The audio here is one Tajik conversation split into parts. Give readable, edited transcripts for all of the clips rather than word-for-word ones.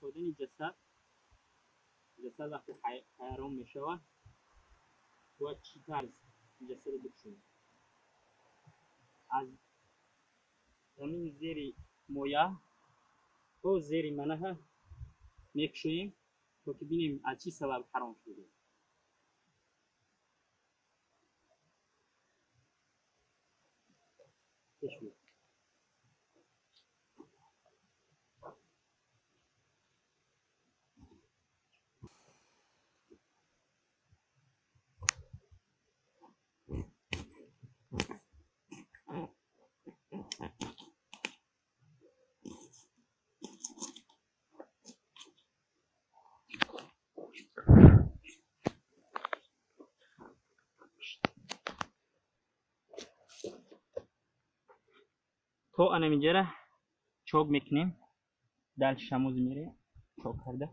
Кушодани ҷасад, ҷасад вақте ҳаром мешавад, бояд чӣ тарз ҷасадро бикушоем? Аз замин зери моя то зери манаҳа мекушоем, то ки бинем аз чӣ сабаб ҳаром шуда. Пеш биё. То анаминҷара чок мекунем, дальше шамоз мерем чок карда.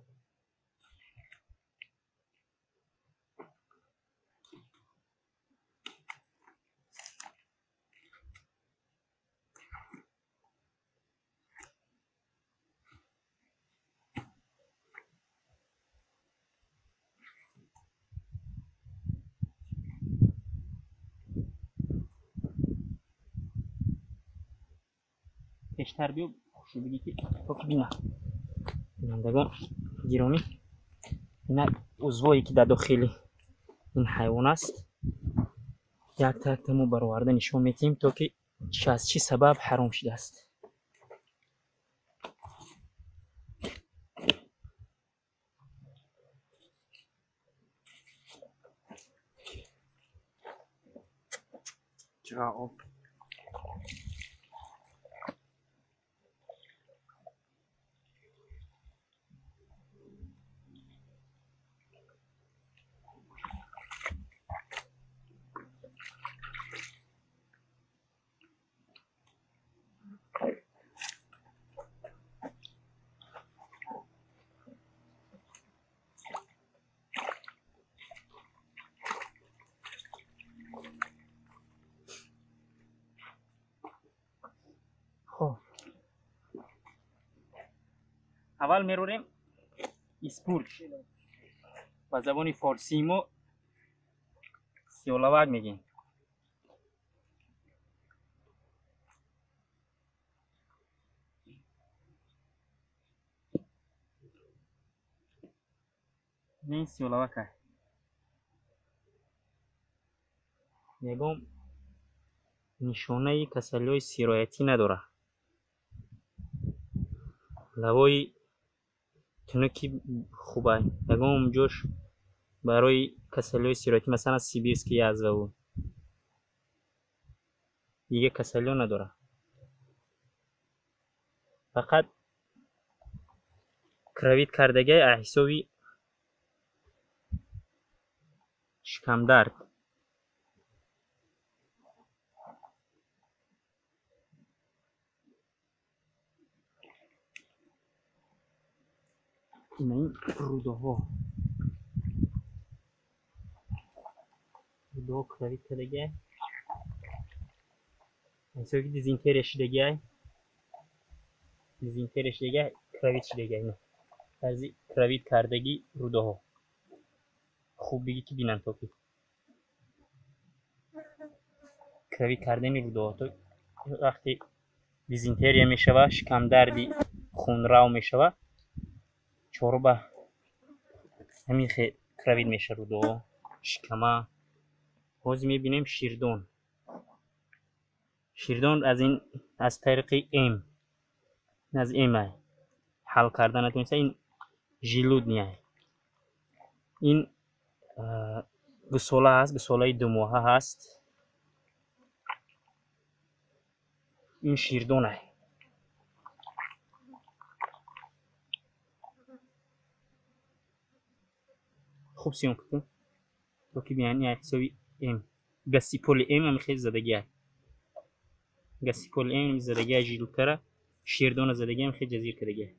Пештар биё хушу бигӣ ки то ки бина. Бинандагон гиромӣ, инак узвое ки дар дохили ин ҳайвон аст, якта якта мо бароварда нишон медиҳем, то ки аз чӣ сабаб ҳаром шудааст. Чаро об? Аввал мерорем испург, ба забони форсии мо сиёлавак мегӯем. Ин сиёлавак аст. Ягон нишонаи касалиҳои сироятӣ надорад. Лавои тунуки хуба, ягон ҷош барои касалиҳои сироятӣ, масалан сибирский язваву дигар касалиҳо надорад. Фақат кравит кардагиай аз ҳисоби шикамдард. Ина ин рӯдаҳо, рӯдаҳо кравит кардагиай, ҳисоби ки дизентерия шудагиай, дизентерия шудагиай, кравит шудагиай. Ина тарзи кравит кардагӣ рӯдаҳо. Хуб бигӣ ки бинанд, то ки кравит кардани рӯдаҳо, то вақте дизентерия мешавад, шикамдарди хунрав мешавад, чорба ҳамин хел кравит мешавад рӯдаҳо, шикама. Ҳозир мебинем ширдон. Ширдон аз ин аз тариқи м, аз м ҳал карда натавониста, ин желудния. Ин гусола ҳаст, гусолаи думоҳа ҳаст. Ин ширдон ай. Хуб сиём кун, то ки бинанд, ин ҳисоби м, гасиполи м ҳам хеле задагӣ ай. Гасиполи м задагӣ ай жилутара, ширдона задагӣ ҳам хеле ҷазир кардагӣ ай.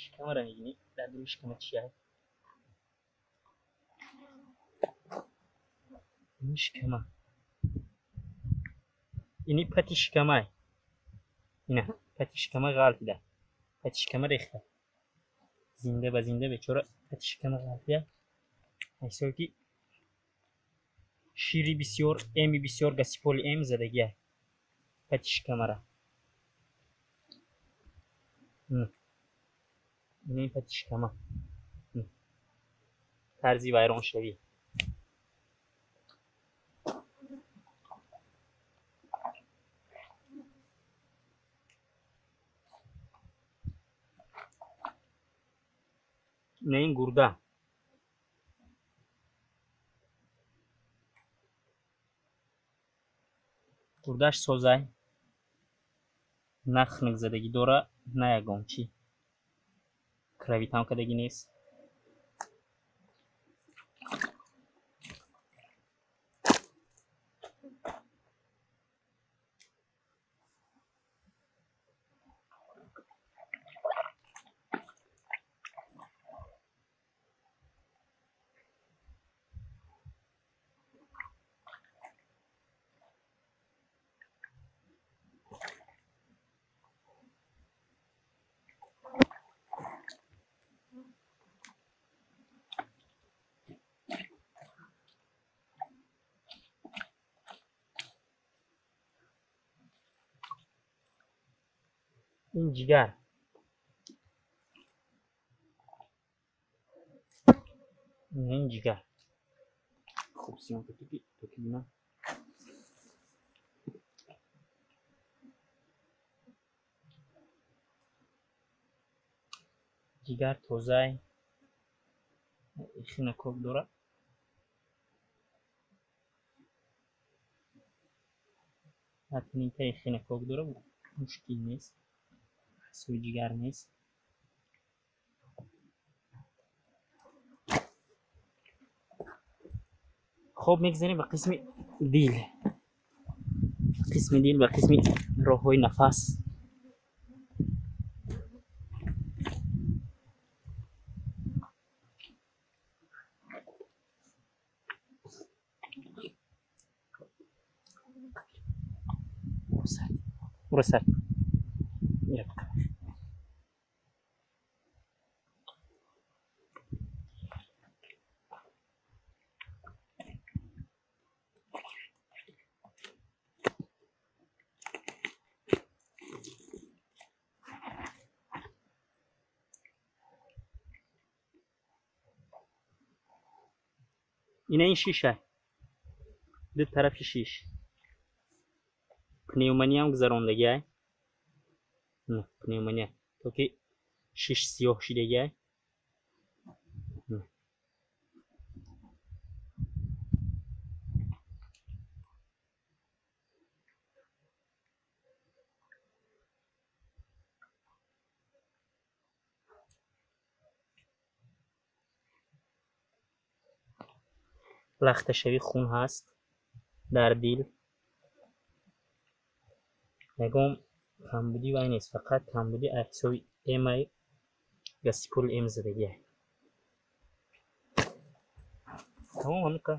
Шикамаро мебинӣ, дар дуруни шикама чи ай? Ини шикама. Ини пати шикамай. Ина пати шикама ғалтида. Пати шикама рехта. Зинда ба зинда бечора пати шикама ғалтида. Ҳисоб ки шири бисёр, эми бисёр, гасиполи эм задагия. Пати шикамара. Ини пати шикама. Тарзи вайроншавӣ. Ина ин гурда. Гурдаш созай. На хунук задагӣ дора, на ягон чӣ. Кровитам кардагӣ нест. Ин ҷигар. Ин ҷигар. Хуб съёмка ки то ки бинам. Ҷигар тозай. Хинакок дорад. Ҳатминтаи хинакок дорад, мушкил нест. Суи ҷигар нест. Хоб мегзарем ба қисми дил. Қисми дил ба қисми роҳҳои нафас. Урасад. Ина ин шиша. Ду тарафи шиш. Пневмониям гузарондагиай. Пневмония. То ки шиш сиёҳ шидагиай. Лахташавии хун ҳаст дар дил. Ягон камбудӣ вай нест, фақат камбудӣ аз ҳисоби эмай гасипули эм задагиай. Тамом ҳамиқа.